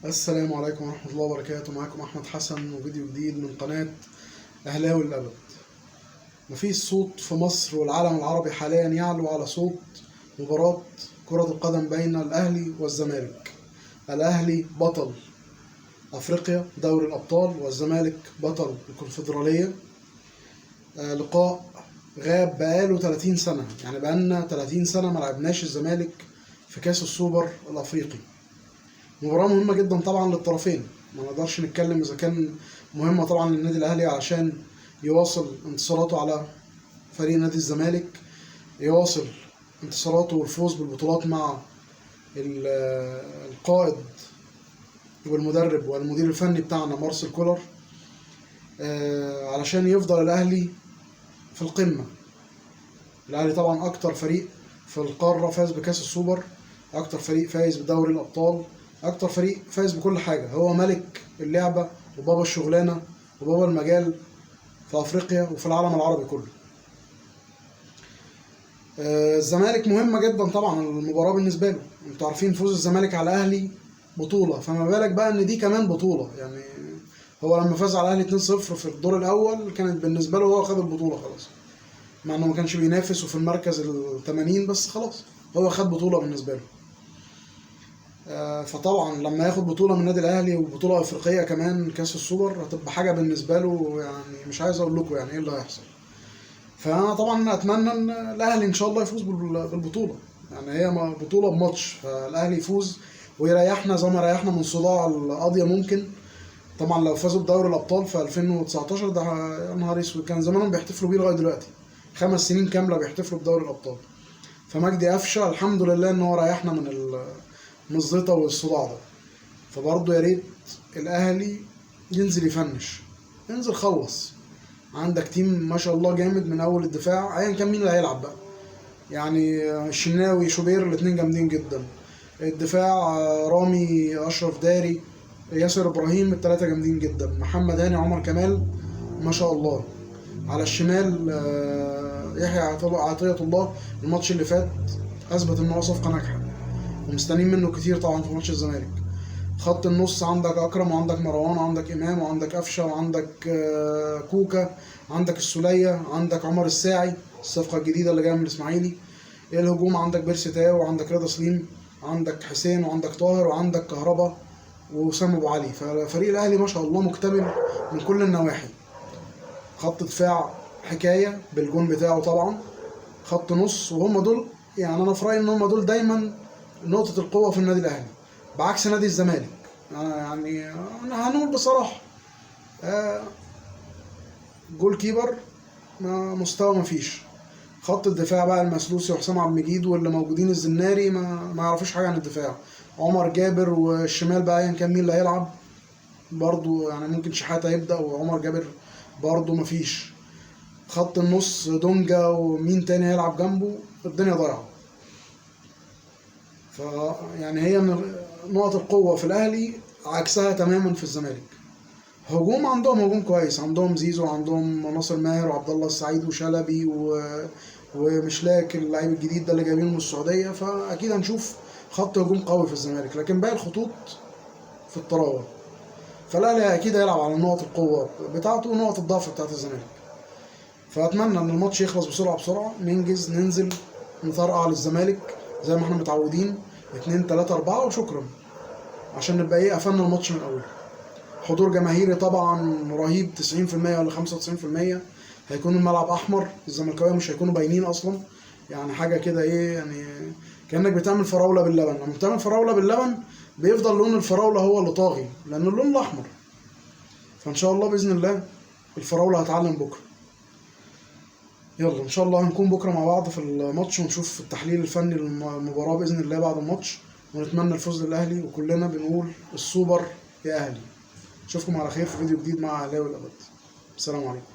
السلام عليكم ورحمة الله وبركاته. معاكم أحمد حسن وفيديو جديد من قناة أهلاوي للأبد. مفيش صوت في مصر والعالم العربي حاليا يعلو على صوت مباراة كرة القدم بين الأهلي والزمالك. الأهلي بطل أفريقيا دوري الأبطال والزمالك بطل الكونفدرالية. لقاء غاب بقاله 30 سنة، يعني بقالنا 30 سنة ما لعبناش الزمالك في كاس السوبر الأفريقي. مباراة مهمة جدا طبعا للطرفين، ما نقدرش نتكلم إذا كان مهمة طبعا للنادي الأهلي عشان يواصل انتصاراته على فريق نادي الزمالك، يواصل انتصاراته والفوز بالبطولات مع القائد والمدرب والمدير الفني بتاعنا مارسيل كولر، علشان يفضل الأهلي في القمة. الأهلي طبعا أكتر فريق في القارة فاز بكاس السوبر، أكتر فريق فايز بدوري الأبطال، أكتر فريق فايز بكل حاجة، هو ملك اللعبة وبابا الشغلانة وبابا المجال في أفريقيا وفي العالم العربي كله. الزمالك مهمة جدا طبعا المباراة بالنسبة له، انتوا عارفين فوز الزمالك على الأهلي بطولة، فما بالك بقى إن دي كمان بطولة. يعني هو لما فاز على الأهلي 2-0 في الدور الأول كانت بالنسبة له هو خد البطولة خلاص، مع إنه ما كانش بينافس وفي المركز ال 80، بس خلاص هو خد بطولة بالنسبة له. فطبعا لما ياخد بطولة من النادي الأهلي وبطولة أفريقية كمان كاس السوبر هتبقى حاجة بالنسبة له، يعني مش عايز أقول لكم يعني إيه اللي هيحصل. فأنا طبعا أتمنى إن الأهلي إن شاء الله يفوز بالبطولة، يعني هي بطولة بماتش، فالأهلي يفوز ويريحنا زي ما ريحنا من صداع القضية. ممكن طبعا لو فازوا بدوري الأبطال في 2019 ده يا نهار أسود، كان زمانهم بيحتفلوا بيه لغاية دلوقتي، 5 سنين كاملة بيحتفلوا بدوري الأبطال. فمجدي قفشة الحمد لله إن هو ريحنا من الزيطة والصداع ده. فبرضه يا ريت الأهلي ينزل يفنش، ينزل خلص، عندك تيم ما شاء الله جامد من أول الدفاع، أيا كان مين اللي هيلعب بقى، يعني الشناوي شوبير الاتنين جامدين جدا، الدفاع رامي أشرف داري ياسر إبراهيم التلاتة جامدين جدا، محمد هاني عمر كمال ما شاء الله. على الشمال يحيى عطية الله الماتش اللي فات أثبت إن هو صفقة ناجحة ومستنيين منه كتير طبعا في ماتش الزمالك. خط النص عندك أكرم وعندك مروان وعندك إمام وعندك قفشة وعندك كوكا، عندك السولية، عندك عمر الساعي الصفقة الجديدة اللي جاية من الإسماعيلي. الهجوم عندك بيرسي تاو وعندك رضا سليم، عندك حسين وعندك طاهر وعندك كهربا وأسامة أبو علي. ففريق الأهلي ما شاء الله مكتمل من كل النواحي، خط دفاع حكاية بالجون بتاعه طبعا، خط نص، وهم دول يعني أنا في رأيي إن هم دول دايما نقطة القوة في النادي الأهلي بعكس نادي الزمالك. يعني أنا هنقول بصراحة، جول كيبر ما مستوى ما فيش، خط الدفاع بقى المسلوسي وحسام عبد المجيد واللي موجودين الزناري ما يعرفوش حاجة عن الدفاع، عمر جابر والشمال بقى أيا كان مين اللي هيلعب برضو، يعني ممكن شحاتة يبدأ وعمر جابر برضو ما فيش. خط النص دونجا ومين تاني هيلعب جنبه، الدنيا ضايعة. يعني هي من نقط القوة في الأهلي عكسها تماما في الزمالك. هجوم عندهم هجوم كويس، عندهم زيزو وعندهم ناصر ماهر وعبد الله السعيد وشلبي ومشلاك اللعيب الجديد ده اللي جايبينه من السعودية، فأكيد هنشوف خط هجوم قوي في الزمالك، لكن باقي الخطوط في الطراوة. فالأهلي أكيد هيلعب على نقط القوة بتاعته ونقط الضعف بتاعت الزمالك. فأتمنى إن الماتش يخلص بسرعة بسرعة، ننجز، ننزل نطرقع للزمالك زي ما احنا متعودين، 2 3 4 وشكرا، عشان نبقى قفلنا الماتش من أوله. حضور جماهيري طبعا رهيب، تسعين في المية ولا خمسة وتسعين في المية، هيكون الملعب أحمر، الزملكاوية مش هيكونوا باينين أصلا، يعني حاجة كده إيه، يعني كأنك بتعمل فراولة باللبن، لما بتعمل فراولة باللبن بيفضل لون الفراولة هو اللي طاغي لأن اللون الأحمر. فإن شاء الله بإذن الله الفراولة هتعلم بكرة. يلا إن شاء الله هنكون بكرة مع بعض في الماتش ونشوف التحليل الفني للمباراة بإذن الله بعد الماتش، ونتمنى الفوز للأهلي، وكلنا بنقول السوبر يا أهلي. أشوفكم على خير في فيديو جديد مع أهلاوي الأبد. السلام عليكم.